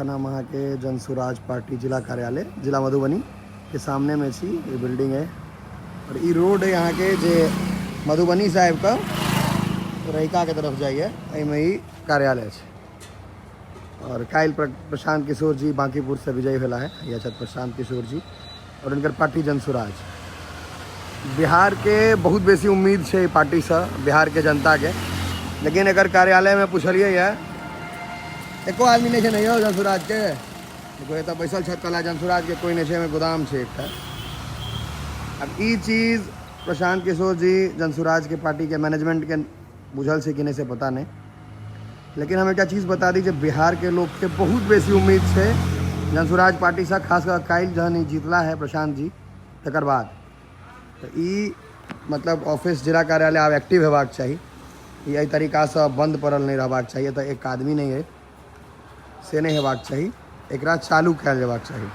एखन हम अहाँके जनसुराज पार्टी जिला कार्यालय जिला मधुबनी के सामने में छी। ई बिल्डिंग है और ई रोड है अहाँके जे मधुबनी से आबि कऽ रहिका के तरफ जाइए, एहिमे ई कार्यालय छै। और काल्हि प्रशांत किशोर जी बांकीपुर से विजयी भेला है, यह छथि प्रशांत किशोर जी और उनकर पार्टी जनसुराज। बिहार के बहुत बेसी उम्मीद छै पार्टी से बिहार के जनता के, लेकिन एकर कार्यालय में पूछलिए ये एको आदमी नहीं छै, नहीं हो जनसुराज के देखो एतऽ बैसल छथि, कहला जनसुराज के कोई नहीं छै, एहिमे गोदाम छै एकटा। अब ई चीज प्रशांत किशोर जी जनसुराज के पार्टी के मैनेजमेंट के बुझल छै कि नहीं से पता नहीं, लेकिन हम एकटा चीज बता दी जे बिहार के लोग के बहुत बेसी उम्मीद छै जनसुराज पार्टी से, खास कर काल्हि जहन ई जीतला है प्रशांत जी तकर बाद तो ई मतलब ऑफिस जिला कार्यालय आब एक्टिव हेबाक चाही, ई एहि तरीकासँ बंद पड़ल नहि रहबाक चाही, एतऽ एक आदमी नहि है से नहि हेबाक चाही, एकरा चालू कयल जेबाक चाही।